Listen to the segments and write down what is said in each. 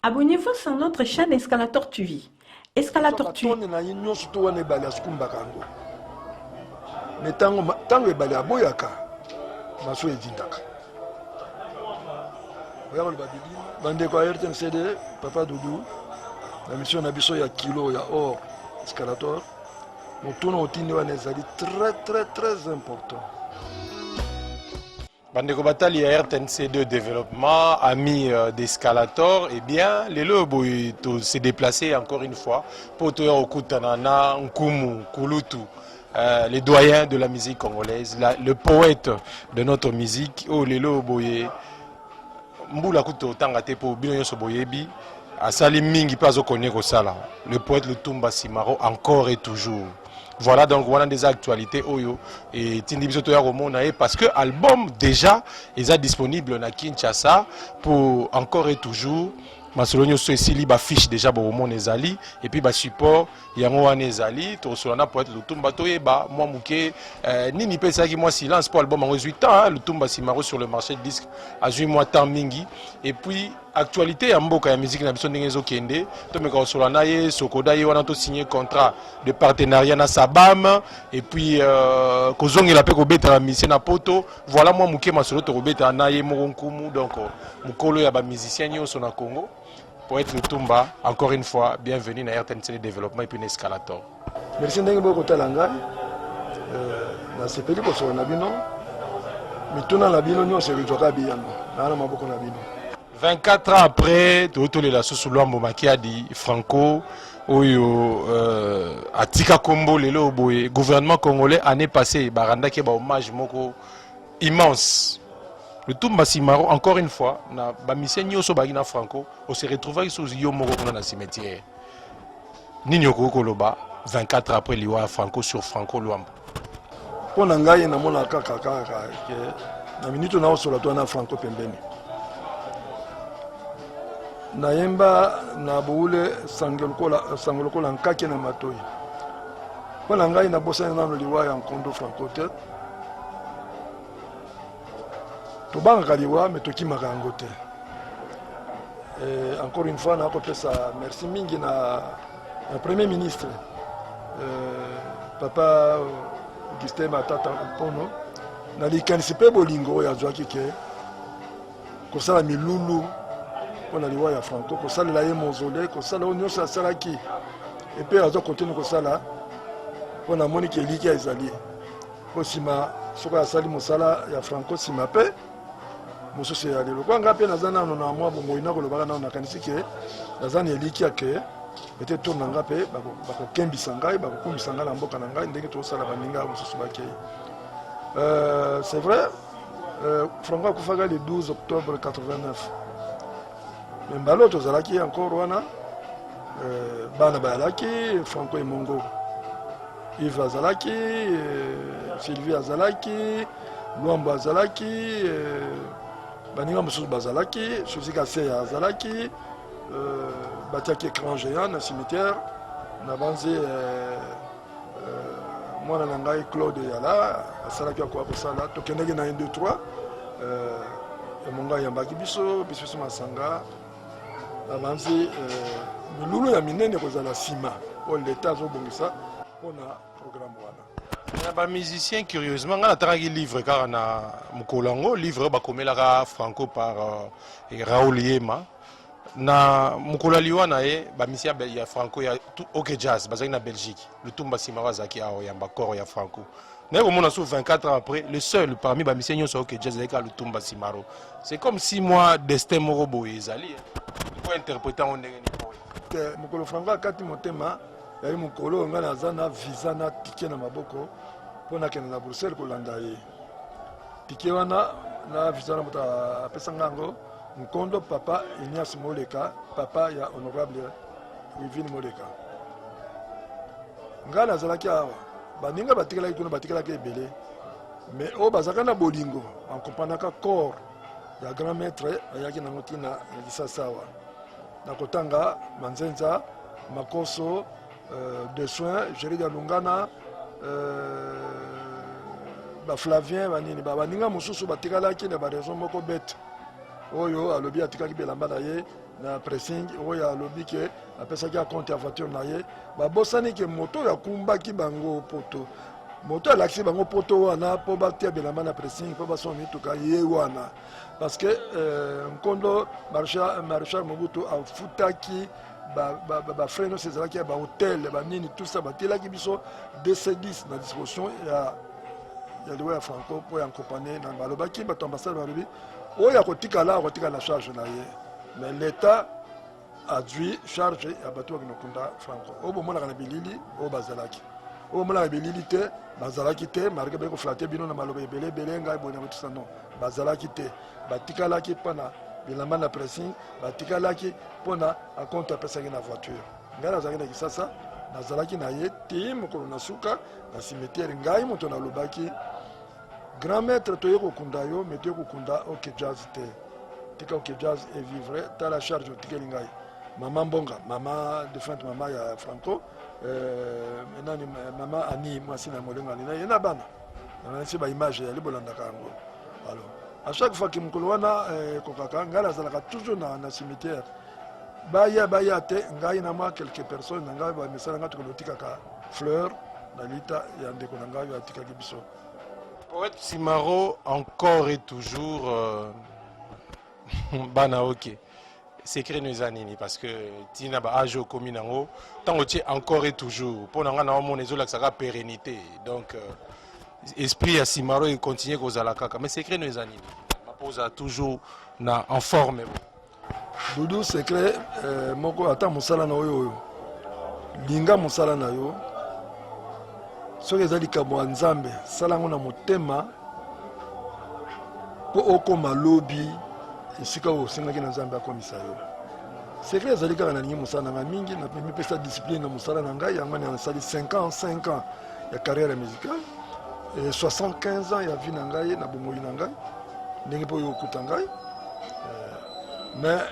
Abonnez-vous sur notre chaîne Escalator TV. Escalator TV. Batone na ye nyonso to wana ebale asukumbaka yango me ntango ebale aboyaka masuwa edindaka. Oya koloba bilima. Bandeko ya RTNCD, papa Doudou, na mission na biso ya kilo ya or escalator, motuna otindi wana ezali très très très important. Bandeko batali ya RTNC 2 Développement, amis d'Escalator, eh bien, lelo boye to se déplacer encore une fois pour toya kokutana na Nkumu Kulutu, les doyens de la musique congolaise, le poète de notre musique. Oh lelo boye mbula kutu otanga te po bino nyonso boyebi asali mingi mpe azokone kosala, le poète Lutumba Simaro, encore et toujours. Voilà, donc wana nde eza actualité oyo etindi biso toya komona ye, parce que album déjà eza disponible na Kinshasa pour encore et toujours. Masolo nyonso esili, bafiche déjà bokomona ezali, et puis basupport yango wana ezali. Tokosola na poète Lutumba, toyeba mwa moke nini mpe esalaki mwa silence, mpo album yango ezwi temps. Lutumba Simaro sur le marché de disque azwi mwa temps mingi. Et puis actualité ya mboka, ya musique na biso, ndenge ezokende, tomeka kosola na ye. Sokoda ye wana tosigné contrat de partenariat na Sabam, et puis kozongela mpe kobetela musicien na poto. Voilà, mwa moke masolo tokobetela na ye moko nkumu, donc mokolo ya bamusicien nyonso na Congo, poète Lutumba. Encore une fois, bienvenue na RTNC Développement et puis na Escalator. Merci ndenge boyi kotala ngai. Nasepeli kosola na bino. Mituna na bino nyonso ekozwaka biyano naa na maboko na bino. 24 ans après, totolela susu Lwambo Makiadi Franco oyo atika kombo. Lelo boye gouvernement congolais, année passée, barandaki bahommage moko immense. Lutumba Simaro, encore une fois, na bamusicien nyonso bazalaki na Franco, ose retrouvaki susu yo moko kuna na cimetière. Nini okoki koloba 24 après liwa ya Franco sur Franco Lwambo? Mpo na ngai, namona kaka ke na minute naosola to na Franco pembeni, nayemba na boule sango lokola nkake na matoi. Mpo na ngai, nabosani nano liwa ya nkondo Franco te. Tobangaka liwa, me tokimaka yango te. Et encore une fois, nakopesa merci mingi na premier ministre, papa Augustin Matata Mpono, na likanisi mpe bolingo oyo azwaki ke kosala milulu mpo na liwa ya Franco, kosalela ye mausolée, kosala oyo nyonso asalaki, epe aza continue kosala, mpo namoni ke elikya ezali, mpo nsima soki asali mosala ya Franco, nsima mpe mosusu ya lelo kwa nga mpe naza nano na mwa bomoi, nakolobaka nano, nakanisi ke naza na elikya ke ete tour na nga mpe bakokembisa ngai, bakokumisa ngai na mboka na ngai, ndenge tozosala baninga mosusu bakei. C'est vrai, Franco akufaka le 12 octobre 89, mais mbala oyo tozalaki encore wana, bana bayalaki, Franco Emongo Yves azalaki, Sylvie azalaki, Lwambo azalaki, baninga mosusu bazalaki, Susi Kaseya azalaki. Batiaki écran géant na cimetière na banzi. Mwana na ngai Claude Yala asalaki akoka kosala. Tokendaki na 1 2 3, emongo ayambaki biso, biso masanga. Na banzi milulu ya minene kozala nsima oyo leta azobongisa mpona programme wana. Na bamusicien, curieusement, ngai natangaki livre kaka na mokolo yango, livre oyo bakomelaka Franco par Raoul Yema. Na mokolo ya liwa na ye, bamusicien ya Franco ya OK Jazz bazalaki na Belgique. Lutumba Simaro azalaki awa oyamba corps ya Franco. Naye komona su 24 ans après, le seul parmi bamusicien nyonso ya OK Jazz ezalaki kaka Lutumba Simaro. C'est comme si moi destin moko boye ezali po interpréter yango ndenge nini? Te, mokolo Franco akati motema, yali mokolo oyo ngai naza na visa na ticket na maboko mpo nakende na Bruxelles kolanda ye. Ticket wana na visa wana, moto apesa nga yango, nkondo papa Ignace Moleka, papa ya honorable Wivine Moleka. Ngai nazalaki awa, baninga batikalaki kuna, batikalaki ebele, mais oyo bazalaka na bolingo, bakompranaka corps ya grand maître, bayaki nango ntina na Kisasa awa. Na kotanga Manzenza, Makoso, de soin Gerida Lungana, baflavien, banini, baninga mosusu batikalaki na baraison moko bete. Oyo alobi atikaki bilamba na ye na pressing, oyo alobi ke apesaki acompte ya voiture na ye. Babosani ke moto oyo akumbaki bango poto, moto alakisi bango poto wana mpo batia bilamba na pressing mpo basomba mituka, ye wana. Parce que nkondo maréchal Mobutu afutaki bafrais nyonso ezalaki ya bahotel, banini, tout ça. Batielaki biso DC10 na disposition ya liwa ya Franco mpo ya accompagner na. Balobaki, bato ambassade balobi, oyo akotikala, akotikala na charge na ye, mais l'État azwi charge ya bato bakende kokunda Franco. Oyo bomonaka na bilili oyo bazalaki, oyo bomonaka bilili te bazalaki te, malgré baye koflatter bino na maloba ebele ebele, ngai boye na botisa. Non, bazalaki te. Batikalaki mpona bilamba na pressing, batikalaki mpona acompte apesaki na voiture. Ngai nazalaki na Kisasa, nazalaki na ye ti mokolo na suka na cimetière. Ngai moto nalobaki: "Grand maître, toye kokunda yo, mais toye kokunda OK Jazz te. Tika OK Jazz evivre. Tala charge otikeli ngai." Mama Mbonga, mama défunte, mama ya Franco, nani, mama Ani, mwasi na molengani na ye na bana. Nasi baimage yali, bolandaka yango. Alors, à chaque fois ke mokolo wana ekokaka, ngai nazalaka toujours na cimetière. Baya baya te, ngai na mwa quelques personnes na ngai, bamesala ngai, tokende otikaka fleur na lita ya ndeko na ngai oyo atikaki biso. Poète Simaro, encore et toujours, bana OK. Secret no eza nini? Parce que ntina ba âge okomi nango, ntango otie encore et toujours, mpo na ngai na omona ezolakisaka pérennité. Donc esprit ya Simaro econtinue kozala kaka. Mais secret no eza nini mpo ozala toujours na en forme? Dudu, secret moko, ata mosala na oyo, oyo linga mosala na yo, soki eza likambo ya Nzambe, sala yango na motema mpo okóma lobi esika oyo osengaki na Nzambe akomisa yo. Secret ezali kaka nalingi mosala na ngai mingi, namipesa discipline na mosala na ngai. Yango nasali 5 ans, 5 ans ya carrière musicale et 75 ans ya vie na ngai, na bomoi na ngai, ndenge mpo oyo okuta ngai. Mais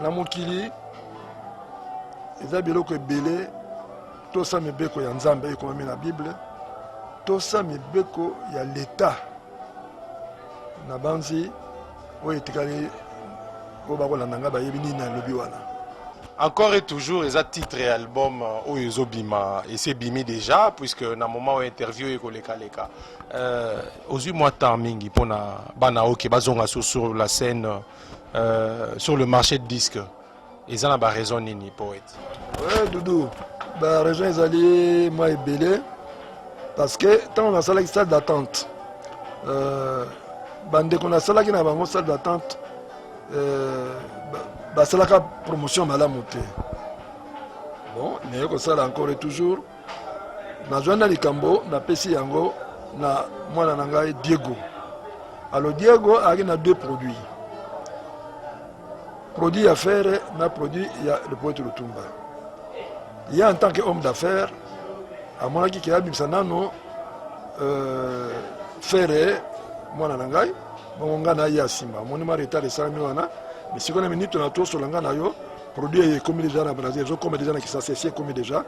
na mokili eza biloko ebele. Tosa mibeko ya Nzambe ekomami na Bible, tosa mibeko ya leta. Na banzi oyo etikali, oyo bakolanda ngai bayebi nini nalobi wana. Encore et toujours eza titre ya album oyo ezobima, esi ebimi déjà, puisque na moment oyo interview oyo ekolekaleka, ozwi mwa temps mingi mpona bana oke bazonga sur la scène, sur le marché de disque. Eza na baraison nini, poète? Ouais, Dudu, baraison ezali mwa ebele, parce que ntango nasalaki salle d'attente, bandeko nasalaki na bango salle d'attente, basalaka promotion malamu te. Bon, naye kosala encore et toujours, nazwa na likambo, napesi yango na mwana na ngai Diego. Alors Diego ayaki na deux produits, produit ya Ferre na produit ya le poète Lutumba. Ye, en tant que homme d'affaires, amonaki ke abimisa nano Ferre, mwana na ngai, bongo ngai na ye ya nsima. Amoni mwa retard esalami wana. Mais sikoyo na minute na tosola ngai na yo, produit ekomi déjà na Brazil, ezokoma déjà na Kisasa, esi ekomi déjà.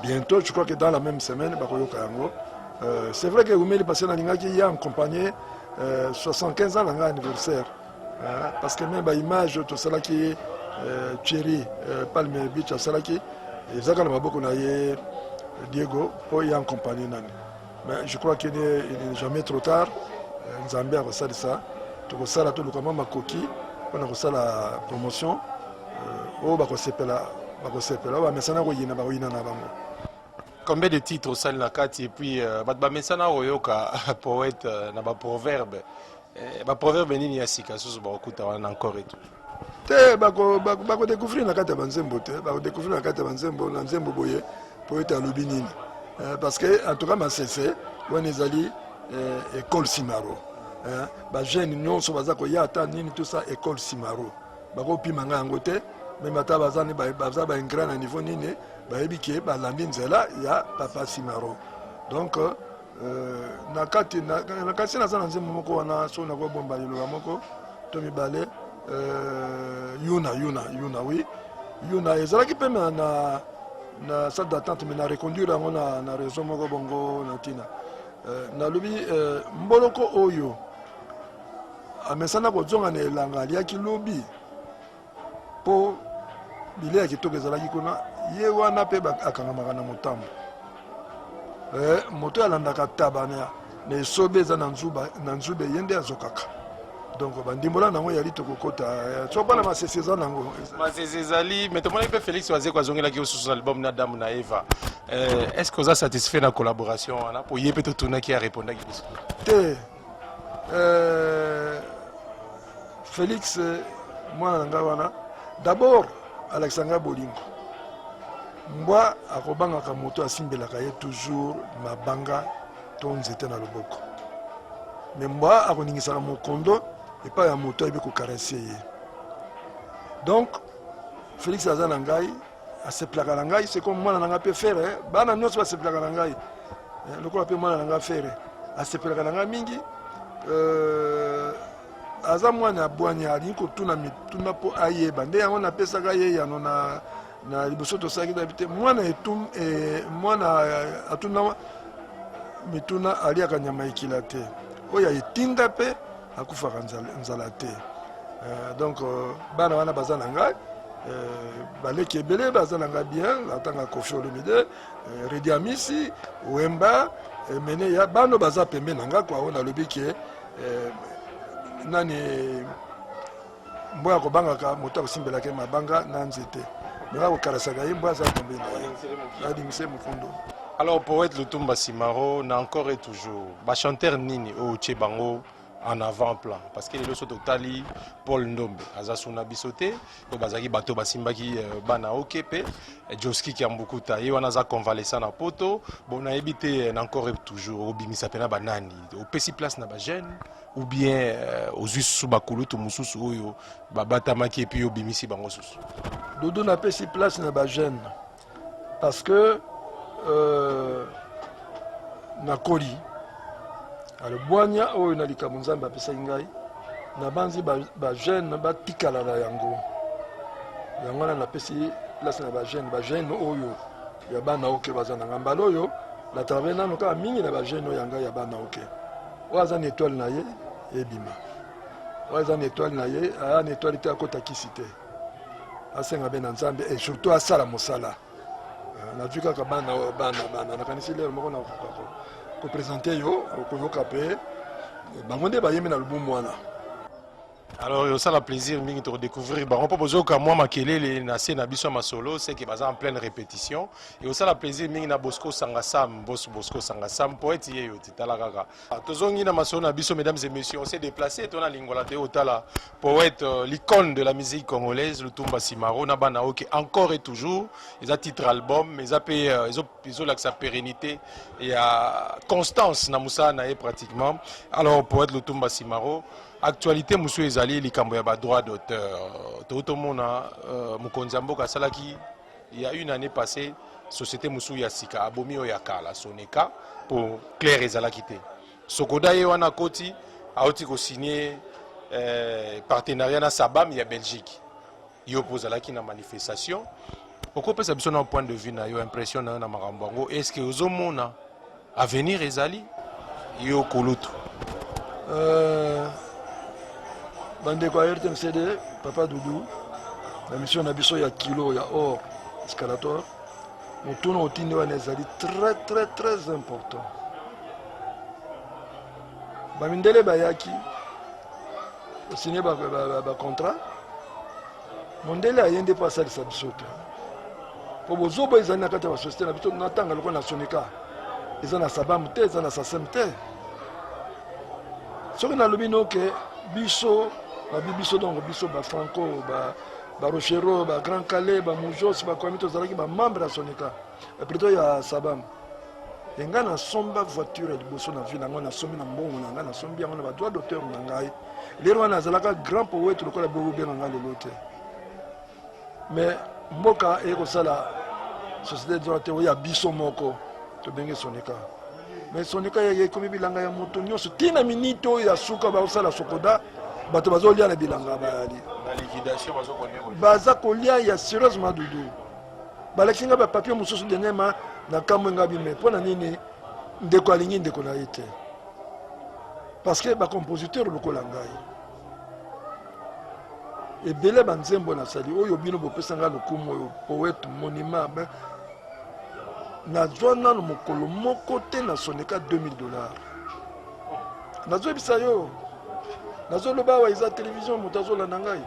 Bientôt, je crois que dans la même semaine bakoyoka yango. C'est vrai que eumeli, parce que nalingaki ye accompagner 75 ans na ngai anniversaire, hein, parce que même baimage tosalaki, Thierry Palme Beach asalaki, ezaka na maboko na ye Diego mpo ye accompagner nani. Mais je crois qu'il n'est jamais trop tard. Nzambe akosalisa, tokosala, toluka mwa makoki mpona kosala promotion. Oyo bakosepela bakosepela, oyo bamesana koyina bakoyina na bango. Combien de titres osali na kati? Et puis bato bamesana koyoka poète na baproverbe. Baproverbe nini ya sika susu bakokuta wana encore et tout? Te, bakodécouvrir na kati ya banzembo te, bakodécouvrir na kati ya banzembo, na nzembo boye po ete alobi nini. Parce que en tout cas masese wana ezali école Simaro. Bajeune nyonso baza koya, ata nini, tout ça, école Simaro, bakopima ngai yango te. Même ata baza baingrat na niveau nini, bayebi ke balandi nzela ya papa Simaro. Donc na kati na kati naza na nzembo moko wana, so nakobomba liloba moko to mibale, yuna yuna yuna, oui, yuna ezalaki mpe na salle d'attente, mais na reconduire yango na raison moko bongo na ntina. Nalobi mboloko oyo. Amesana kozonga na elanga aliaki lobi mpo bilei ya kitoko ezalaki kuna, ye wana mpe akangamaka na motambo. Eh, moto oyo alandaka taba na, na esobe eza na nzuba, na nzube ye nde azokaka. Donc bandimbola nango yali tokokota eh, so bana masese eza nango masese ezali mais tomonaki mpe Félix Wazekwa azongelaki yo susu na album na Adamu na Eva. Eh, est ce que oza satisfait na collaboration wana mpo ye mpe totunaki arépondaki biso te? Félix mwana na ngai wana d'abord alakisa ngai bolingo. Mbwa akobangaka moto asimbelaka ye toujours mabanga to nzete na loboko, me mbwa akoningisaka mokondo epai ya moto ayebi kokarese ye. Donc Félix aza na ngai, asepelaka na ngai, c'est comme mwana na ngai mpe Fere. Bana nyonso basepelaka na ngai, lokola mpe mwana na ngai Fere asepelaka na ngai mingi. Aza mwana ya bwanya, alingi kotuna mituna mpo ayeba. Nde yango napesaka ye yano na liboso tosalaki nayebi te mwana etum, mwana atuna mituna aliaka nyama ekila te, oyo aetinda mpe akufaka nzala te. Donc bana wana baza na ngai, baleki ebele baza na ngai bien, natanga Koffi Olomide, Redi Amisi, Wemba, mene ya bano baza pembe na ngai kwa oyo nalobi ke nani mbwa akobangaka moto akosimbelaka ye mabanga na nzete, me akokalasaka ye mbwa aza pembeni na ye alingise mokondo. Alors poète Lutumba Simaro, na encore et toujours bachanteur nini oyo otie bango en avant-plan? Parce que lelo so totali Paul Ndombe aza suna biso te, oyo bazalaki bato basimbaki bana oke mpe Joski Kiambukuta ye wana aza convalescent na poto. Bon, nayebi te, na encore et toujours obimisa mpena banani, opesi place na bajeune ou bien ozwi susu bakulutu mosusu oyo babatamaki et puis obimisi bango susu? Dodo, napesi place na bajeune parce que nakoli. Alors bwanya oyo na likambo Nzambe apesaki ngai, nabanzi bajeune batikala na yango. Yango wana napesi place na bajeune, bajeune oyo ya bana oke baza na ngai. Mbala oyo na travaille nano kaka mingi na bajeune oyo ya ngai ya bana oke. Oyo aza na étoile na ye ebima, oyo aza na étoile na ye aya na étoile te, akota kisi te, asenga be na Nzambe et surtout asala mosala. Nazwi kaka bana oyo, bana bana nakanisi lelo moko nakoka koprésenter yo, okoyoka mpe bango nde bayembi na lubumu wana. Alors osala plaisir mingi tokodécouvrir bango mpo bozoyoka mwa makelele na se na biso ya masolo, c'est que baza en pleine répétition. E osala plaisir mingi na Bosco Sangasam, bos Bosco Sangasam, poète ye yo ti tala kaka. Tozongi na masolo na biso. Mesdames et messieurs, on s'est déplacé tona Lingola te otala poète, l'icône de la musique congolaise, Lutumba Simaro na bana oke. Encore et toujours eza titre album, eza mpe ezolakisa pérennité ya constance na mosala na ye pratiquement. Alors poète Lutumba Simaro, actualité mosusu ezali likambo ya badroit d'auteur. Tout tomona mokonzi ya mboka asalaki il y a une année passée société mosusu ya sika, abomi oyo ya kala Soneka po clair ezalaki te. Sokoda ye wana akoti, auti kosigne partenariat na Sabam ya Belgique. Yo mpo ozalaki na manifestation, okopesa biso na point de vue na yo, impression na yo na makambo yango. Est ce que ozomona avenir ezali, yo kulutu? Bandeko ya RTMCD, papa Dudu, na mission na biso ya kilo ya or escalator, motuna otindi wana ezali très très très important. Bamindele bayaki osigne bacontrat ba, ba mondele aye nde mpo asalisa biso te, mpo bozoba ezali na kati ya basociété na biso. Natanga lokola na Sonika, eza na Sabam te, eza na Sasem te. Soki nalobi noke biso babi biso, donc biso bafranco, barochero, bagrand Kallé, bamujos, bakwami, tozalaki bamembre ya Sonika, plutôt ya Sabam. Engai nasomba voiture ya liboso na ville yango, nasombi na mbongo na ngai, nasombi yango na badroit d'auteur na ngai. Lelo wana nazalaka grand poète lokola bobenga ngai lelo te, mais mboka eye kosala société de droit te oyo ya biso moko tobenge Sonika. Mais Sonika ekomi bilanga ya moto nyonso. Ntina minite oyo ya suka bakosala Sokoda, bato bazolia na bilanga bayali baza kolia ya sérieusement. Dudu, balakisi ngai bapapier mosusu dernièrement na kamwe ngai bime mpo na nini ndeko alingi ndeko na ye te, parce que bacompositeur lokola ngai. Ebele ba nzembo nasali oyo bino bopesa ngai lokumu oyo poète monument ben, nazwa nano mokolo moko te na soneka 2000 dollars. Nazoyebisa yo, nazoloba awa eza television, moto azolanda ngai.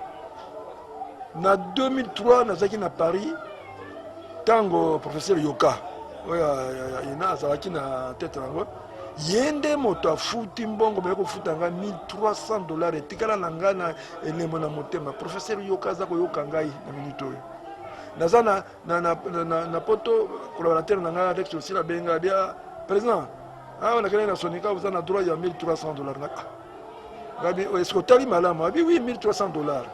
Na 2003 nazalaki na Paris ntango professeur Yoka oyo ina azalaki na tete yango, ye nde moto afuti mbongo baye kofuta ngai 1300 dollars etikala na ngai na elembo na motema. Professeur Yoka aza koyoka ngai na minute oyo. Naza na, na, na, na, na, na poto, collaborateur na ngai Alex Osila abenga bia président, awa nakendaki na Sonika, oza na droit ya 1300 dollars. Na ngabi, est-ce que otali malamu? Abi oui, 1300 dollars.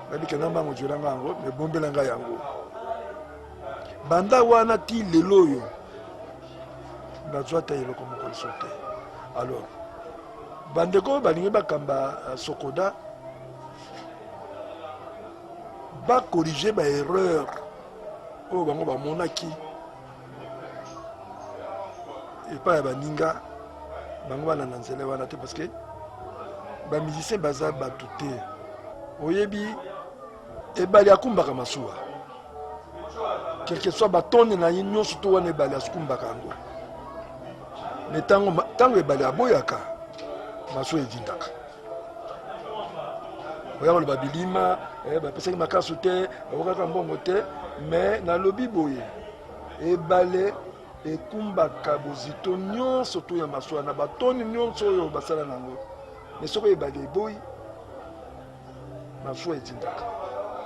Ngabi kenda mbango zwela ngai yango, me bombela ngai yango. Banda wana ti lelo oyo nazwa ata eloko moko liso te. Alors bandeko oyo balingi bakamba Sokoda bakorige ba erreur oyo bango bamonaki epai ya baninga bango balanda nzela wana te, parce que ba musicien baza bato te. Oyebi ebale akumbaka masuwa, quelque soit batone na ye nyonso to wana ebale asukumbaka yango, me ntango ebale aboyaka masuwa edindaka. Oya koloba bilima, bapesaki makasu te, bakokaka mbongo te, me nalobi boye, ebale ekumbaka bozito nyonso to ya masuwa na batoni nyonso oyo basala nango, me soki ebale eboyi masuwa etindaka.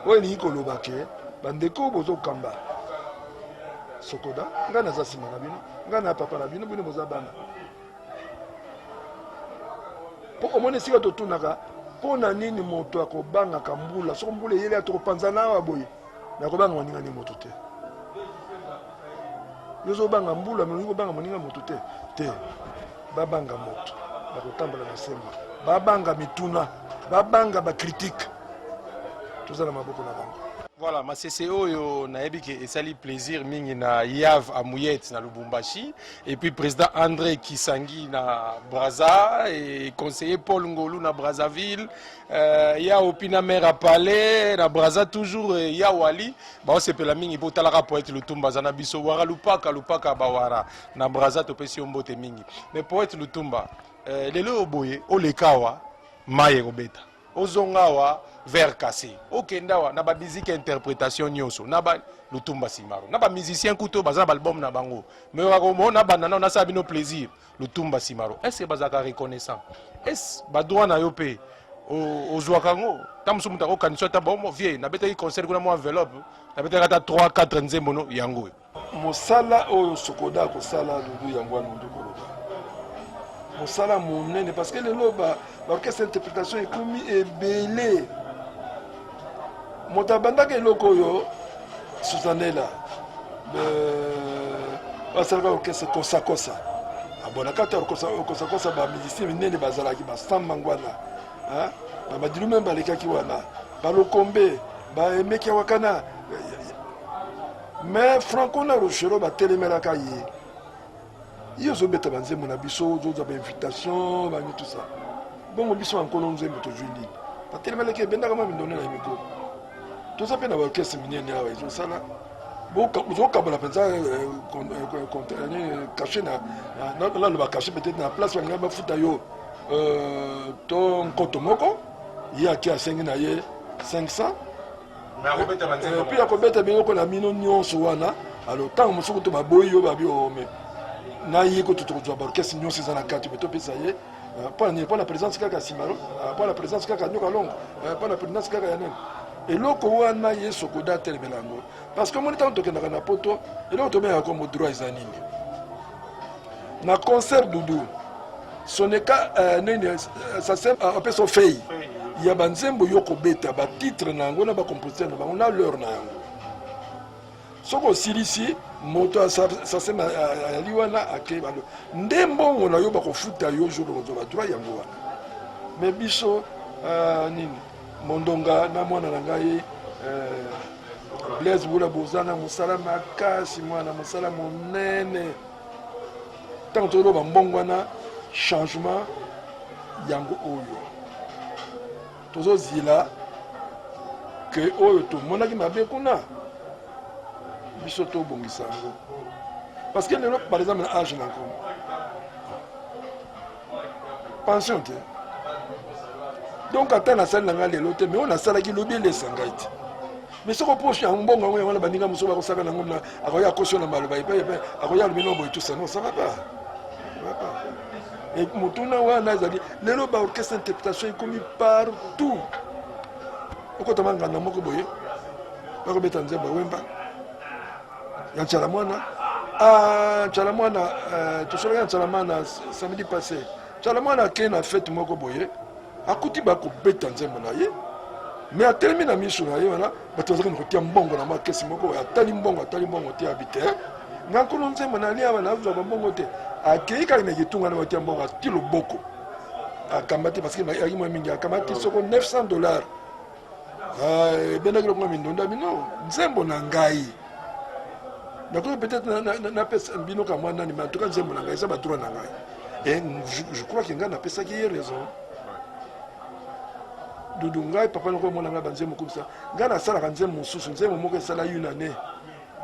Oyo elingi koloba ke bandeko oyo bozokamba Sokoda, ngai naza nsima na bino, ngai na papa na bino, bino boza bana. Mpo omoni esika totunaka mpo na nini moto akobangaka mbula, soki mbula eyeli tokopanzana awa boye, nakobanga moninga nde moto te. Yo ozobanga mbula, me olingi kobanga moninga moto te. Te, babanga moto, bakotambola na sembo, babanga mituna, babanga bakritike, toza na maboko na bango. Voilà, masese oyo nayebi ke esali plaisir mingi na Yav Amuyet na Lubumbashi, et puis président André Kisangi na Brazza, et conseiller Paul Ngolu na Brazzaville, ya Opina maire à Palais na Brazza toujours, et ya Wali baosepela mingi po talaka poète Lutumba aza na biso wara lupaka lupaka bawara na Brazza, topesi yo mbote mingi. Mais poète Lutumba, lelo oyo boye oleka awa mayi ekobeta, ozonga awa verre cassé, okende awa na ba musique interprétation nyonso na ba Lutumba Simaro na ba musicien kuto baza na ba album na bango, mais okomona banda na nasala bino plaisir. Lutumba Simaro, est-ce que bazalaka reconnaissant? Est-ce ba droit na yo pe ozwaka yango? Ntango mosusu moto akokanisa ata bon vieux nabetaki concert kuna mwa enveloppe, nabetaki ata 3 4 nzembo no yango oyo. Mosala oyo Sokoda akosala Dudu yango wana ondi koloba mosala monene, parce que lelo ba orchestre interprétation ekomi ebele. Moto abandaka eloko oyo Susanela basalaka orchestre kosakosa, na kati ya kosakosa ba musicien minene bazalaki basamba ngwana, ba Madilu meme balekaki wana, balokombe baemeki wakana, mais Franco na Rochero batelemelaka ye. Ye ozobeta banzembo na biso, ozozwa bainvitation bani tout ça, bongo biso bankolo nzembo tozwi nini? Batelemelaki, ebendaka mwa mindone na mikolo. Toza mpe na baorchestre minene awa ezosala, ozokabola mpenza cachet, naloba cachet peut-être na place balingai bafuta yo to nkoto moko, ye ake asengi na ye 500, puis akobeta biloko na bino nyonso wana. Alors ntango mosuku to baboyi yo, babi ome na ye kutu tokozwa baorchestre nyonso eza na kati, me topesa ye mpo na nini? Mpo na présence kaka ya Simaro, mpo na présence kaka ya Nyoka Longo, mpo na présence kaka ya nini? Eloko wana ye Sokoda atelemela yango, parce que omoni ntango tokendaka na poto, eloko tobengaka kombo droit eza nini? Na concert Dudu Soneka, nini, sasem apesa fei ya banzembo yo kobeta batitre na yango na bacompositeur na bango na l'heure na yango. Soki osilisi, moto sasem ayali wana ake nde mbongo na yo bakofuta yo jour okozwa badroit yango wana. Mais biso nini, Mondonga na mwana na ngai Blaise Bula, boza na mosala makasi, mwana mosala monene. Ntango tozoloba mbongo wana, changement yango oyo tozozila. Ke oyo tomonaki mabe kuna, biso tobongisa yango. Parce que lelo, par exemple, na age na nkomo, pension te. Donc ata nasali na ngai lelo te, mais oyo nasalaki lobi elesa ngai te. Mais soki oposi yango mbongo yango yango na baninga mosusu bakosaka nango na akoya akosi yo na maloba epai epai akoya alobi no boye tout ça non ça va pas. Ça va pas. Et motuna wana ezali lelo ba orchestre interprétation ekomi partout. Okotama nganda moko boye bakobeta nzembo ya Wemba ya Nshala Mwana. Ah, Nshala Mwana, euh, tosolaki na Nshala Mwana samedi passé. Nshala Mwana akei na fete moko boye akuti bakobeta nzembo na ye me atelemi na miso na ye wana bato bazalaki na kotia mbongo na mwa kesi moko atali mbongo atali mbongo te abi te nga nkolo nzembo nalia awa nazwa bambongo te akei kaka na kitunga na batia mbongo ati loboko akamati parce que ayaki mwa mingi akamati soko 900 dollars ah, ebendaki lokonga mindonda bino nzembo na ngai nakoki peut-être napesa bino ka mwa nani mais en tout cas nzembo na ngai eza badroit na ngai et je crois que ngai napesaki ye raison dudu ngai papa noko omona ngai banzembo kumisa ngai nasalaka nzembo mosusu nzembo moko esala une année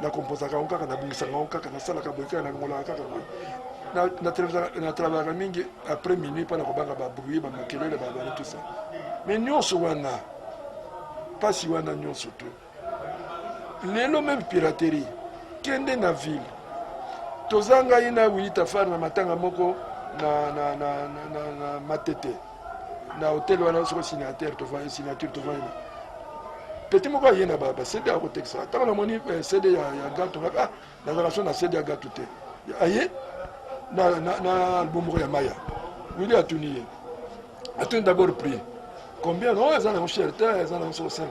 nakomposaka yango kaka nabongisaka yango kaka nasalaka boye kaka nalongolaka kaka boye na travaillaka mingi après minuit mpona kobanga babruit bamakelele babani tout ça mais nyonso wana mpasi wana nyonso to lelo même piraterie kende na ville toza ngai na Willy Tafar na matanga moko na, na, na, na, na, na Matete na hotel wana soko signature tovandi signature tovandi petit moko aye na ba CD akotekisa ntango namoni eh, CD ya, ya gato ah nazalaka so na CD ya gato te aye na, na, na album moko ya Maya Willy atuni ye atuni d'abord prix combien non eza nango cher te eza nango soko 5000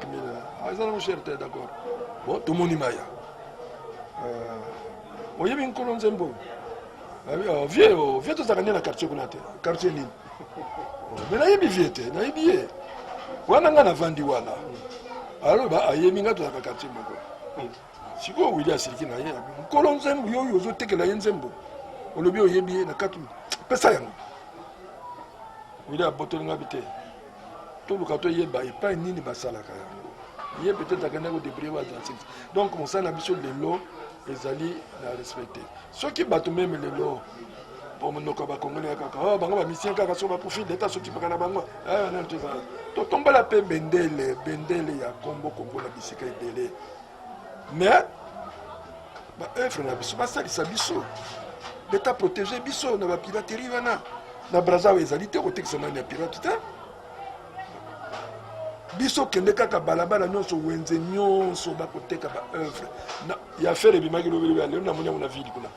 ah, eza nango cher te d'accord bon tomoni Maya euh, oyebi nkolo nzembo oh, vieux oh, vieux tozalaka nde na quartier kuna te quartier nini oh, mais nayebi vieux te nayebi ye wana ngai navandi wana aloba ayebi ngai tozalaka quartier moko sikoyo Willy asiliki na ye nkolo nzembo yo oyo ozotekela ye nzembo olobi oyebi ye na kati pesa yango Willy abotoli ngai te toluka toyeba epai nini basalaka yango ye peut-être akende kodébrouiller badanse donc mosala na biso lelo ezali na respecte soki bato même lelo po monoko ya bakongoli ya kaka oh, bango bamusicien kaka soki bakufi leta sokipaka na bango eh, nani tozala totombola mpe bendele bendele ya kombo kongo na bisika ebele mais baœuvre na biso basalisa biso leta protege biso na bapiraterie wana na braza oyo ezali te kotekisa nani ya pirate te biso kende kaka balabala nyonso wenze nyonso bakoteka baœuvre ya Ferre ebimaki lobi lobi lelo namoni yango na ville kuna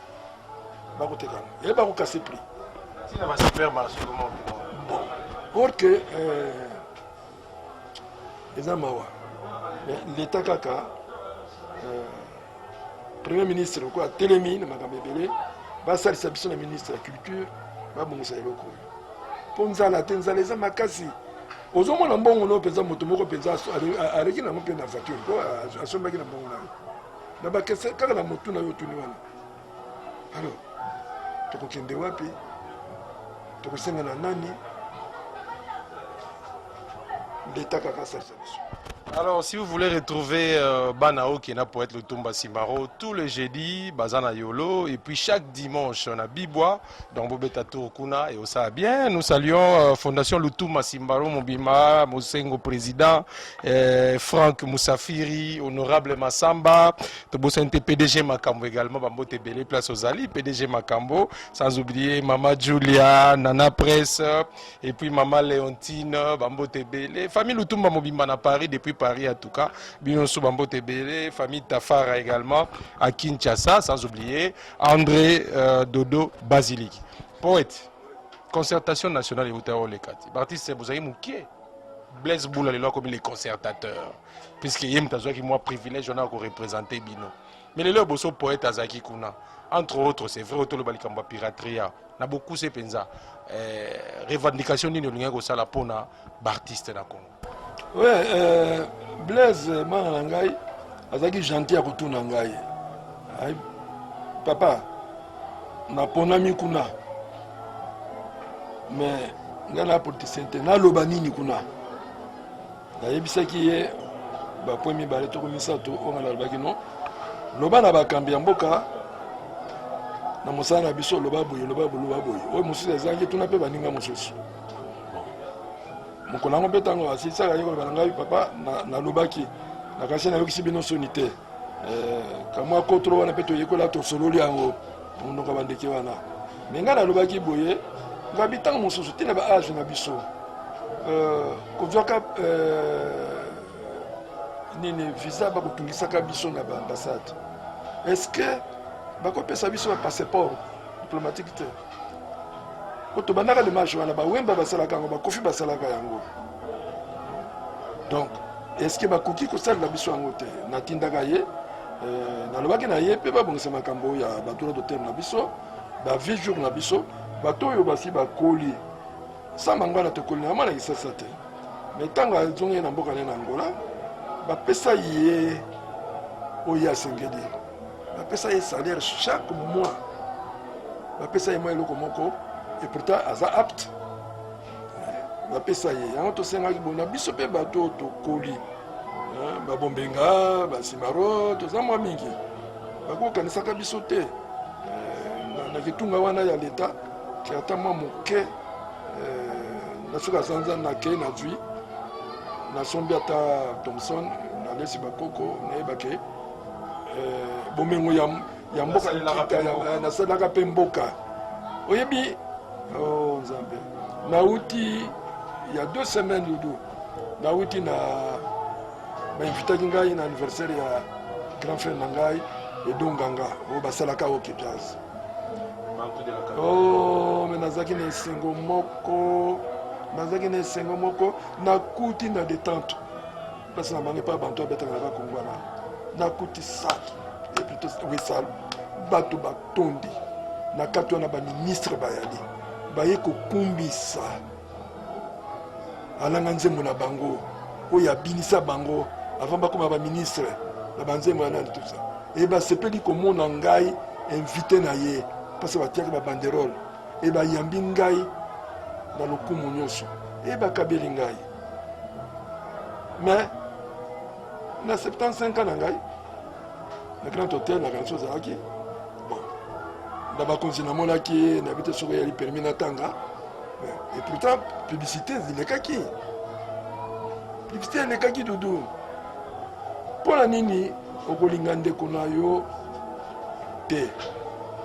bakoteka yango ye bakokase prix tina ba supermarché comment bon or que euh, eza mawa mais l'état kaka euh, premier ministre lokola atelemi na makambo ebele basalisa biso na ministre ya culture babongisa eloko oyo mpo nzala te nzala eza makasi ozomona mbongo no mpenza moto moko mpenza aleki nango mpe na voiture mpo asombaki na mbongo na yo na bakese kaka na motu na yo otuni wana alors tokokende wapi tokosenga na nani leta kaka asalisa biso. Alors, si vous voulez retrouver euh, Bana Okena, poète Lutumba Simaro, tous les jeudis, Bazana Yolo, et puis chaque dimanche, on a Bibwa, dans Bobeta Kuna, et ça bien. Nous saluons euh, Fondation Lutumba Simaro, Mobima, Mosengo président, euh, Franck Moussafiri, Honorable Massamba, Tobosente PDG Makambo également, Bambote Belé, place aux Ali, PDG Makambo, sans oublier Mama Julia, Nana Presse, et puis Mama Léontine, Bambote Belé, famille Lutumba Mobimba na Paris, depuis Paris en tout cas, Binonso Bambote Belé, famille Tafara également à Kinshasa, sans oublier André euh, Dodo Basilique. Poète, concertation nationale et Olekati. Artiste, vous avez mouké. Blaise Boula, lelo comme les concertateurs. Puisque ye moto azwaki mwa privilège wana koreprésente bino. Mais lelo boso poète azalaki kuna. Entre autres, c'est vrai, otoloba likambo ya piraterie na bokuse mpenza eh, revendication nini olingaki kosala mpona baartiste na Congo? Ouais, euh, Blaise mwana na ngai azalaki gentil ya kotuna ngai Ai, papa naponami kuna mais ngai na politicien te naloba nini kuna nayebisaki ye Bapoint mibale toko misato oyo ngai nalobaki no loba na bakambi ya mboka na mosala na biso, loba boye, loba boye, loba boye. Oyo mosusu ezangi, tuna mpe baninga mosusu. Mokolo yango mpe ntango asilisaka ye koloba na ngai, papa, nalobaki nakanisi nayokisi bino soni te. Eh, kamwa kotro wana mpe toyekola, tosololi yango monoko ya bandeke wana. Me ngai nalobaki boye, ngabi ntango mosusu ntina ba age na biso euh, kozwaka euh, nini visa, bakotungisaka biso na baambassade. Est ce que bakopesa biso bapasseport diplomatique te? Po tobandaka démarche wana, bawemba basalaka yango, bakofi basalaka yango. Donc est ce que bakoki kosalela biso yango te? Natindaka ye, euh, nalobaki na ye mpe babongisa makambo ya badroit d'auteur na biso, bavie jour na biso, bato oyo basi bakoli samba ngwana, tokoli na mwana kisasa te. Me ntango azongi na mboka ne na Angola, bapesa ye oyo asengeli, bapesa ye salaire chaque mois, bapesa ye mwa eloko moko, et pourtant aza apte, bapesa ye yango. Tosengaki boye na biso mpe bato oyo tokoli, babombenga basimaro, toza mwa mingi, bakokanisaka biso te eh, na kitunga wana ya leta, ke ata mwa moke eh, na suka sanza nakei, nazwi, nasombi ata Thomson, nalesi bakoko, nayebake eh, bomengo ya mboka, nasalaka mpe mboka. Oyebi, oh, Nzambe, nauti ya 2 semaines, Dudu, nauti na bainvitaki ngai na anniversaire ya grand frère na ngai Edonganga, oyo basalaka OK Jazz. Oh, me nazalaki na esengo moko, nazalaki na esengo moko. Nakuti na détente place na bango epai bantu abetaka na bakongo wana, nakuti salle, et plutôt oui, salle, bato batondi na kati wana, baministre bayali, baye kokumbisa alanga nzembo na bango oyo abinisa bango avant bakoma baministre na banzembo ya nani, tout ça. E basepeli komona ngai invité na ye, mpasi batiaki babanderole e bayambi ngai na lokumu nyonso e bakabeli ngai. Mais na 75 ans na ngai na Grand Hôtel, nakanisi ozalaki bon na bakonzi, namonaki, nayebi te soki eyali permis natanga. Et pourtant publicité elekaki, publicité elekaki. Dudu, mpo na nini okolinga ndeko na yo te?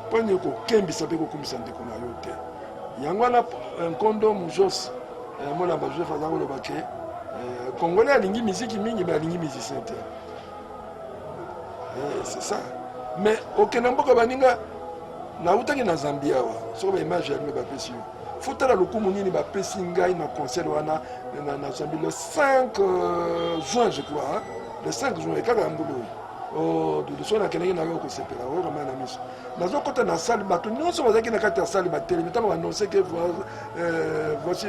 Mpo nini kokembisa mpe kokumisa ndeko na yo te? Yango wana nkondo mujos Molamba Joseph aza koloba ke Congolais alingi miziki mingi, me alingi musicien te. C'est ça. Mais okenda mboka baninga, nautaki na Zambie awa, soki baimage ya lime bapesi yo, fotala lokumu nini bapesi ngai na concert wana na Zambie le 5 juin, je crois, hein? Le 5 juin kaka ya mbulu oyo. Oh, Dudu, soki nakendaki na yo, kosepela oyoka mai na miso. Nazokɔta na salle, bato nyonso bazalaki na kati ya salle batelemi. Ntango baannonce ke voici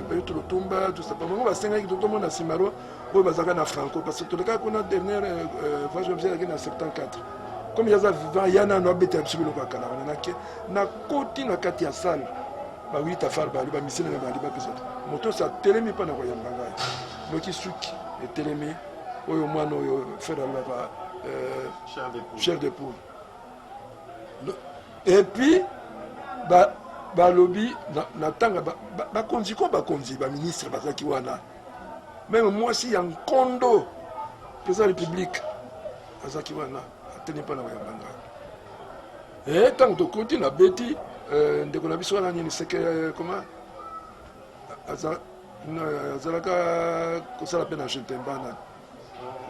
Beyutu Lutumba, tout ça, bango basengaki totomona Simaro oyo bazalaka na Franco, parce que tolekaka kuna dernière voyage biso ezalaki na 74. Comme yaza vivant, ya nano abetela biso biloko ya kala wana. Nake nakoti na kati ya salle, bawita far bali bamisele na bali bapesa moto osi atelemi mpo na koyamba ngai, noki suki etelemi. Oyo mwana oyo frère alobaka chair de poule. Et puis balobi na ntanga bakonzi ko bakonzi baministre bazalaki wana, même mwasi ya nkondo président ya république azalaki wana, atelemi mpo na koyamba ngai. E ntango tokoti, nabeti ndeko na biso wana nini seke koma azalaka kosala mpe na Gentemba na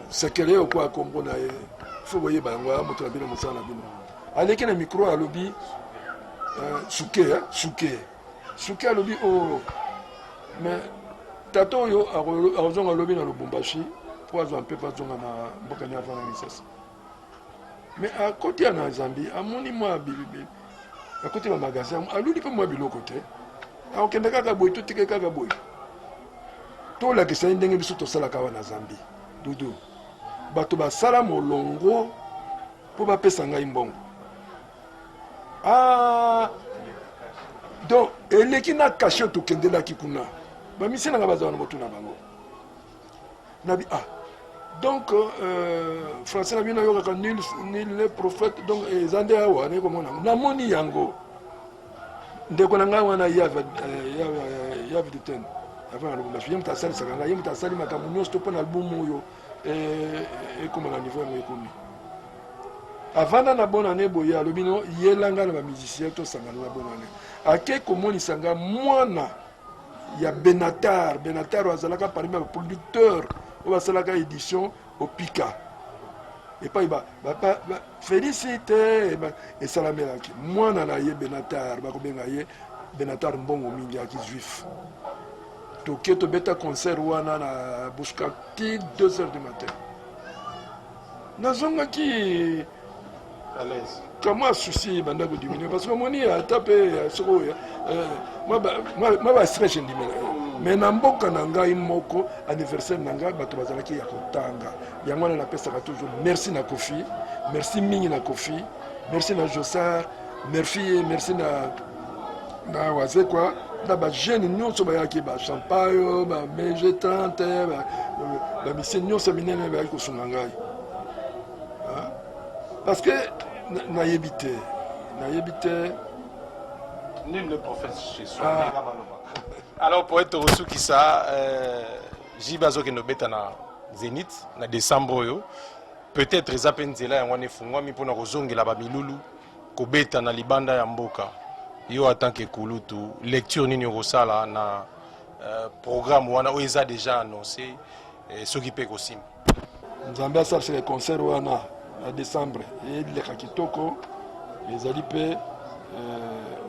sekele oyo kwa kombo na ye fo boyeba yango, ya moto na bino, mosala na bino. Aleki na micro, alobi suke suke suke, alobi o oh, mais tata oyo akozonga alobi na Lubumbashi mpo azwa mpepo, azonga na mboka ni avanda Kisasa. Mais akoti ya na Zambie, amoni mwa akoti bamagasin, aluli mpe mwa biloko te, akokende kaka boye, totike kaka boye, tolakisa ye ndenge biso tosalaka awa na Zambie. Dudu, bato basala molongo mpo bapesa ngai mbongo. Ah, donc eleki na cachet tokendelaki kuna, bamisi nanga baza wana, botuna bango. Nabi ah. Donc euh, français na bino ayokaka nul nul le prophète, donc eza nde awa naye komona yango, namoni yango. Ndeko na ngai wana Yave euh, Duten avant na Lubumbashi, ye moto asalisaka ngai, ye moto asali makambo nyonso to mpo na album oyo eh, ekoma na niveau yango ekomi. Avanda na bonne année boye, alobi no yela ngai na bamusicien tosangana na bonne année. Ake komonisa ngai mwana ya Benatar. Benatar oyo azalaka parmi ba producteur oyo basalaka édition Opika epai ba, ba, ba, ba, félicité esalamelaki mwana na ye Benatar, bakobenga ye Benatar mbongo mingi, aki juif. Toke tobeta concert wana na Bushka ti 2 heures du matin, nazongaki à l'aise. Kamwa souci ebanda kodiminue parce que omoni ata mpe soki oyo mwa bastress endimela, mais na mboka na ngai moko, anniversaire na ngai bato bazalaki ya kotanga. Yango wana napesaka toujours merci na Kofi, merci mingi na Kofi, merci na Josar, merci, merci na Wazekwa, na bajeune nyonso bayaki, bachampayo, bamege 30, bamisie nyonso minene bayaki kosunga ngai, parce que nayebi te, nayebi te. Nul ne prophète chez soi. Ah. Alors po ete tokosukisa, JB azokende obeta na Zénith na décembre oyo. Peut-être eza mpe nzela yango wana efungwami mpona kozongela bamilulu, kobeta na libanda ya mboka. Yo en tant que kulutu, lecture nini okosala na programme wana oyo eza déjà annoncé, soki mpe kosimba? Nzambe asalisaka concert wana na décembre eleka kitoko. Ezali mpe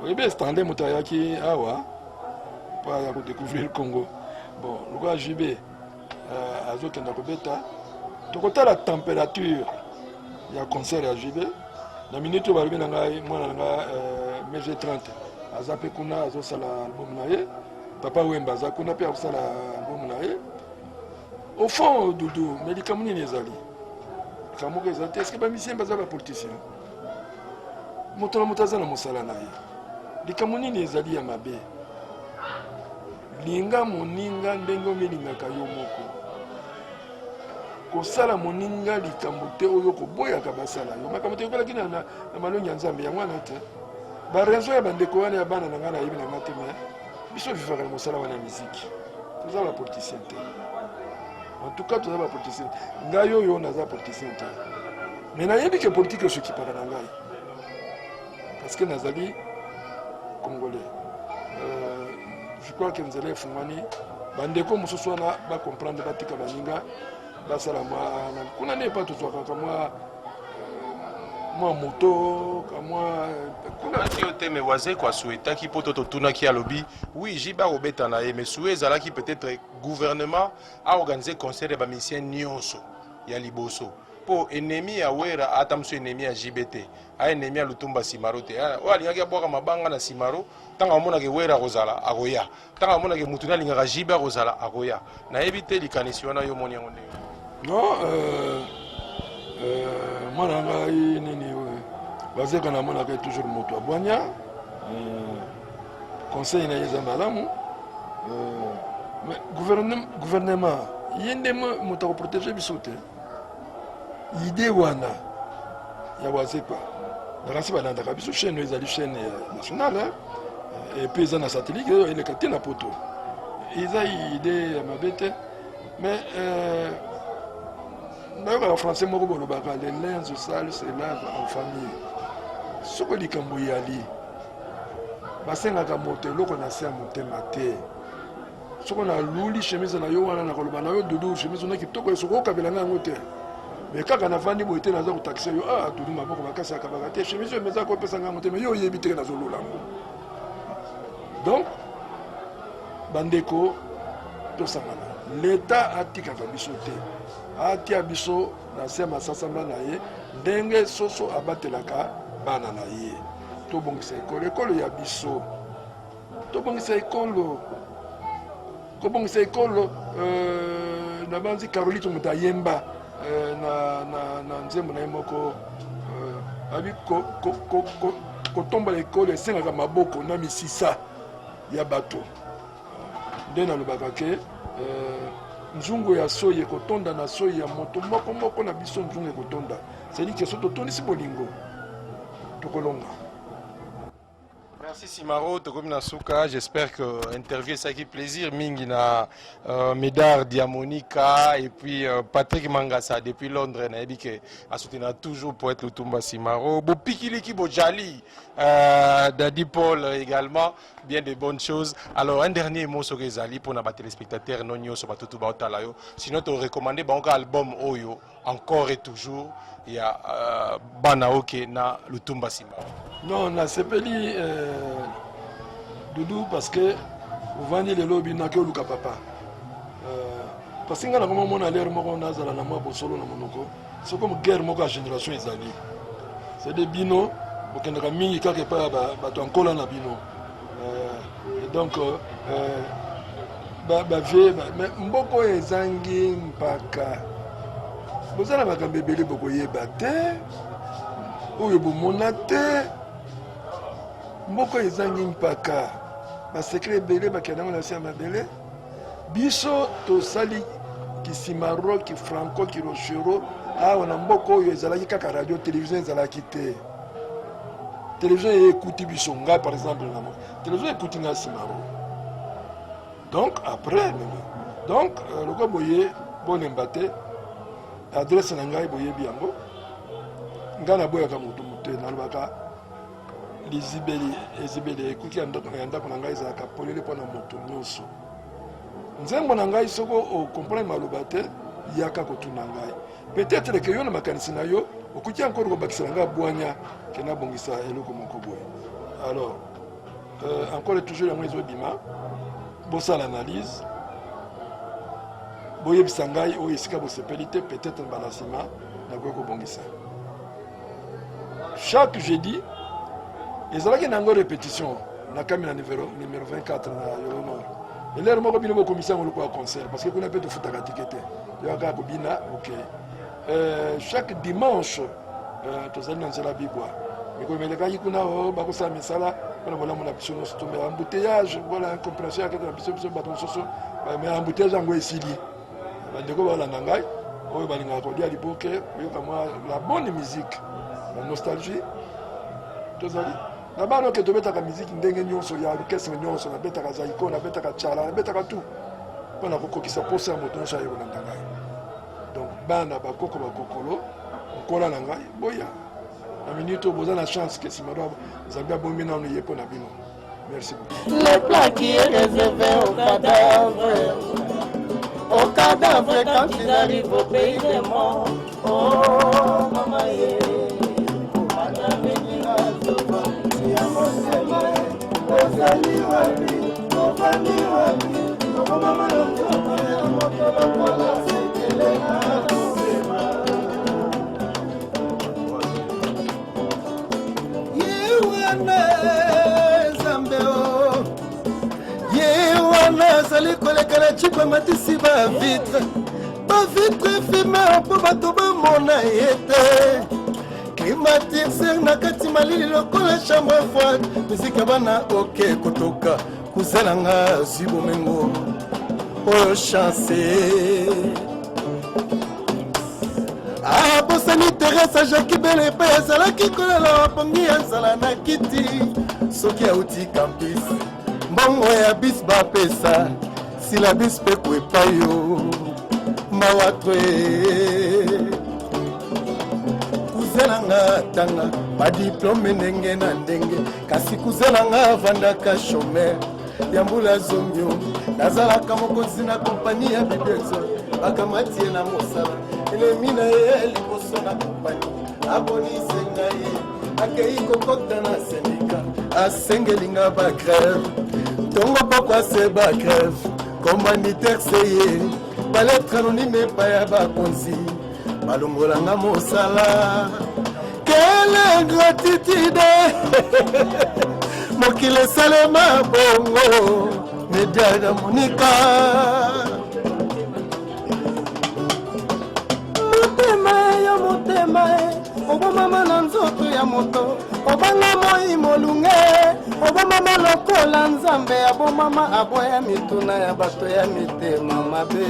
oyebi Stanley, moto ayaki awa mpo aya kodécouvrir Congo. Bon, lokola JB azokenda kobeta, tokotala température ya concert ya JB na minute oyo. Balobi na ngai mwana na ngai mg 30 aza mpe kuna, azosala album na ye. Papa Wemba aza kuna mpe, akosala album na ye. Au fond, Dudu, mais likambo nini ezali? Likambo moko ezali te. Est-ce bamusicien baza bapoliticien? Moto na moto aza na mosala na ye. Likambo nini ezali ya mabe? Linga moninga ndenge omilingaka yo moko. Kosala moninga likambo te oyo koboyaka basala yo. Makambo toyekolaki na malongi ya Nzambe yango wana te. Baraison ya bandeko wana ya bana na ngai, nayebi na ngai te, mais biso vivaka na mosala wana ya miziki, toza bapoliticien te. En tout cas toza bapoliticien, ngai oyo naza politicien te, mais nayebi ke politike esokipaka na ngai parce que nazali Congolais. Je crois ke nzela efungwani, bandeko mosusu wana bacomprendre, batika baninga basala mwa kuna nde epa tozwakaka mwa moto kamwa kuna. Nati yo te, mais Wazeko asouhaitaki mpo to totunaki, alobi oui, JB akobeta na ye, mais souhait ezalaki peut-être gouvernement aorganiser concert ya bamusicien nyonso ya liboso, mpo ennemi ya Wera ata mosu ennemi ya JB te, a ennemi ya Lutumba Simaro te. Oyo alingaki abwaka mabanga na Simaro, ntango amonaki Wera akozala, akoya. Ntango amonaki mutu nde alingaka JB akozala, akoya. Nayebi te likanisi wana yo omoni yango ndenge? Non, mwana ngai nini oyo Bazeka, namonaka ye toujours moto abwanya, conseil na ye eza malamu. Mais gouvernement ye nde moto akoprotege biso te. Idée wana ya Wazekwa, nakasi balandaka biso, chaîne oyo ezali chaîne nationale et puis eza na satellite oyo eleka te na poto. Eza idée ya mabe te, mais nayokaka français moko bolobaka: "Le linge sale se lave en famille." Soko likambo eyali, basengaka moto eloko na se ya motema te. Soko naluli chemise na yo wana, nakoloba na yo: "Dudu, chemise wana kitoko, soki okabela ngai yango te." Mais kaka navandi boye te, naza kotakisa yo: "Ah, Dudu, maboko makasi, akabaka te chemise oyo eza kopesa ngai yango te." Mais yo oyebi teke nazolula yango. Donc bandeko, tosangana. Leta atikaka biso te, atia biso na se ya masasamba na ye ndenge soso abatelaka bana na ye. Tobongisa ekolo, ekolo ya biso. Tobongisa ekolo, kobongisa ekolo. Nabanzi Carolito moto ayemba na nzembo na ye moko, abi kotombola ekolo esengaka maboko na misisa ya bato. Nde nalobaka ke Nzungu ya soyi ekotonda na soyi ya moto moko moko na biso, nzungu ekotonda. C'est-à-dire que soki totondisi bolingo, tokolonga. Merci Simaro, tokomi na suka. J'espère que interview esalaki plaisir mingi na Medard Diamonica et puis Patrick Mangasa depuis Londres, nayebi ke asoutenir toujours poète Lutumba Simaro. Bopikiliki bojali Daddy Paul également, bien de bonnes choses. Alors un dernier mot soki ezali pour na ba téléspectateurs no nyoso batutu baotala yo. Sinon to recommander bango album oyo encore et toujours ya bana oke na Lutumba Simaro. Non, nasepeli Doudou, parce que ovandi lelo obinaki oluka papa. Parce que nga nakoma mona lere moko nazala na mwa bosolo na monoko. C'est comme guerre moko ya génération ezali. C'est-à-dire bino bokendaka mingi kaka epai ya bato ya nkola na bino. Et donc ba vieux, mais mboko oyo ezangi mpaka. Boza na makambo ebele bokoyeba te, oyo bomona te. Mboko oyo ezangi mpaka, ba secret ebele bakenda yango na se ya mabele. Biso tosali kisimaro, kifranco, kiroshero awa na mboka oyo ezalaki kaka radio, télévision ezalaki te. Télévision ekuti biso, ngai par exemple na télévision ekuti ngai Simaro. Donc après, donc lokola boye bolemba te, adresse na ngai boyebi yango. Ngai naboyaka moto te, nalobaka lizibeli ezibeli ekuki ya ndako na ngai ezalaka polele mpona moto nyonso. Nzembo na ngai soko okomprendre maloba te, yaka kotuna ngai. Peut-être que yo na makanisi na yo okoki encore kobakisa na ngai bwanya ke nabongisa eloko moko boye. Alors encore et toujours yango ezobima, bosala analyse, boyebisa ngai oyo esika bosepeli te, peut-être mbala nsima nakoki kobongisa. Chaque jeudi ezalaki nango répétition na kami na numéro 24 na Yolo Nord. Elere moko bino bokomisa yango lokola concert, parce que kuna mpe tofutaka tike te, toyaka kaka kobina. Ok, chaque dimanche tozali na nzela bibwa mikolo elekaki kuna oyo bakosala misala mpona bolamu na biso nyonso. Tomela embouteillage, voilà incompréhension ya kati na biso, biso bato mosusu, mais embouteillage yango esili. Bandeko balanda ngai oyo balingaka kolia liboke, koyoka mwa la bonne musique, la nostalgie. Tozali na bana oke tobetaka musique ndenge nyonso ya orchestre nyonso, nabetaka zaiko, nabetaka tshala, nabetaka tout mpona kokokisa posa ya moto nyonso aye kolanda ngai. Donc bana bakoko bakokolo nkola na ngai boya na minute oyo boza na chance ke Simaro Nzambe abombi nano ye mpo na bino. Merci beaucoup. Le plat qui est réservé au cadavre, au cadavre quand ils arrivent au pays des morts. Oh, maman, yeah. Ozali wapi, ofandi wapi, okomama na nzoto ya moto lokola sekele na motema. Ye wana Nzambe o, ye wana azali koleka na jipe, amatisi ba vitre, ba vitre fumé mpo bato bamona ye te. Climatiseur na kati, malili lokola chambre froide. Miziki ya bana oke kotoka kuzelanga azwi bomengo oyo chance. Abosani Teresa Jaki Bele epai azalaki kolala bapongi ya nzala na kiti. Soki auti campus, mbongo ya bis bapesa silabis mpe kwepa yo mawa twe. Kuzelanga atanga badiplome ndenge na ndenge, kasi kuzelanga avandaka chômeur ya mbula zomio. Nazalaka mokonzi na kompani ya bibezo, bakamati ye na mosala. Elemi na ye liboso na kompani abonisenga ye, akei kokota na sendika, asengelinga bagrève ntongo poko, ase bagrève commanditaire se ye balettre anonyme epai ya bakonzi, balongolanga mosala. Quelle ingratitude! Mokili esalema bongo. Media na Monika, motema yo, motema e obomama na nzoto. ya moto obanga moi molunge obomama lokola nzambe abomama aboya mituna ya bato ya mitema mabe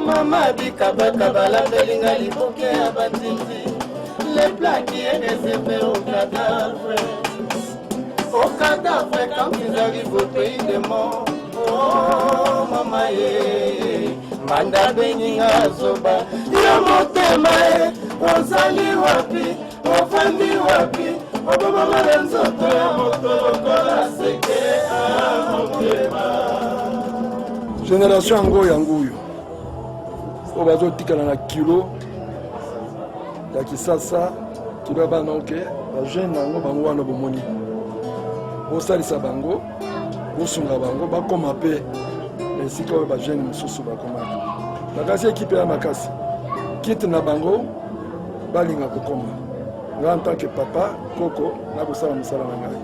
mama bikabakaba lapelinga liboke ya banzinzi le plat qui est réservé au cadavre au cadavre quand ils arrivent au pays des morts oh mama ye mbanda abengi nga zoba yo motema ye ozali wapi ofandi wapi obomama na nzoto ya moto lokola seke ah, motema Génération yango yango oyo oyo bazotikala na kilo ya Kisasa, kilo ya bana oke bajeune yango bango wana bomoni, bosalisa bango, bosunga bango bakoma mpe na esika oyo bajeune mosusu bakomaki. Makasi ekipe ya makasi kite na bango balinga kokoma. Nga en tant que papa koko nakosala mosala na ngai.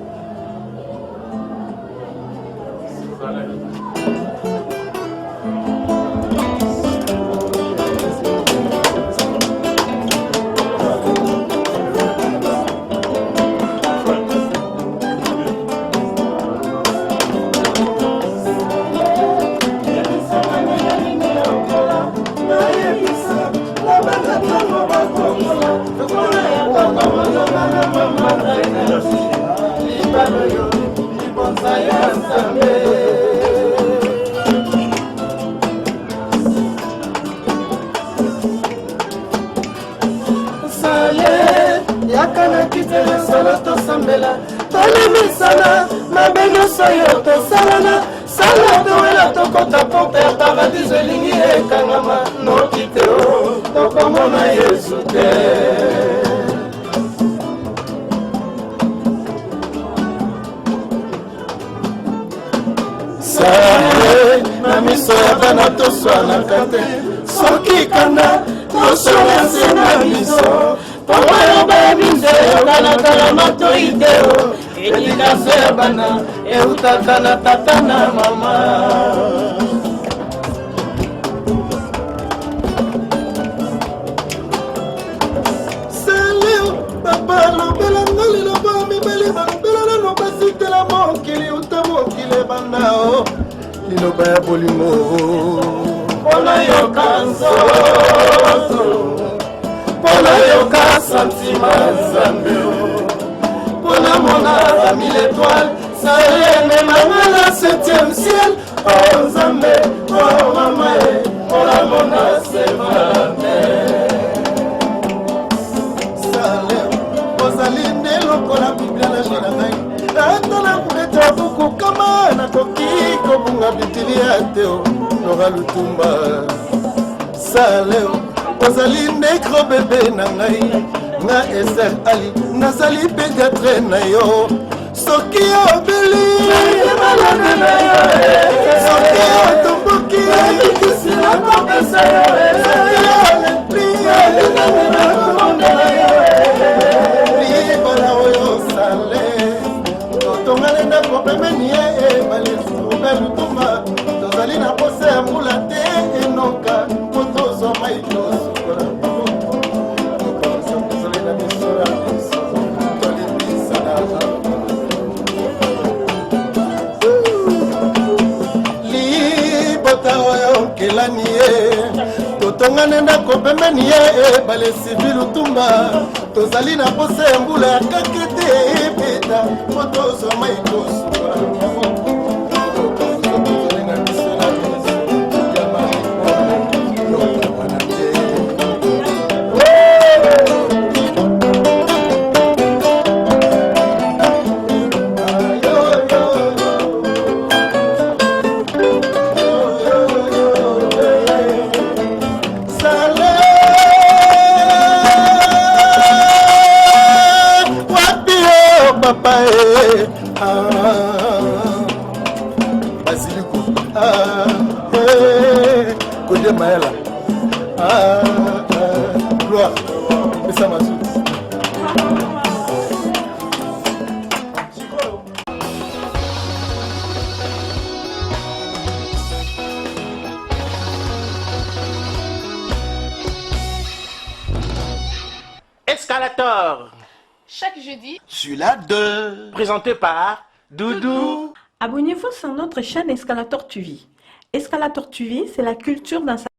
Yaka na kitele solo tosambela tolemisana mabe nyonso oyo tosalana sala towela tokota porte ya paradiso elingi ekangama noki te o tokomona Yesu te. Sale na miso ya bana toswanaka te soki kanda toswana se na biso po maloba ya biso eyokanaka na matoi te o edikaso ya bana eutaka na tata na mama. Sale papa alobelanga liloba mibali balobela nano basitela mokili uta mokili ebanda o liloba ya bolingo mpona yoka nzoto mpona yoka santima nzambe mpona mona bamille étoile sale ememanga na septième ciel o nzambe o mama ye mpona mona semate. Sale ozali nde lokola biblia na jeu na ngai ata na kobeta buku kama nakoki kobunga bibilia te o Nora Lutumba. Sale ozali nde gros bebe na ngai nga Eser Ali nazali pédiatre na yo soki obeli soki otomboki soki olembi libala oyo sale totongale ndako pembeni ye ebale Robert Lutumba tozali na posa ya mbula te enoka po tozwa mai tosukola tozali na biso na biso tolimbisana libota oyo nkelani ye totongane ndako pembeni ye ebale Sivi Lutumba tozali na posa ya mbula ya kake te ebeta po tozwa mai tosukola tozali na biso na biso ya malikona te. Sale wapi yo papa e ah, basiliko ah, eh, kode mayela ah, ah, gloire pesa masuti. Escalator. Chaque jeudi. Sur la 2. Présenté par Doudou. Abonnez-vous sur notre chaîne Escalator TV. Escalator TV, c'est la culture dans sa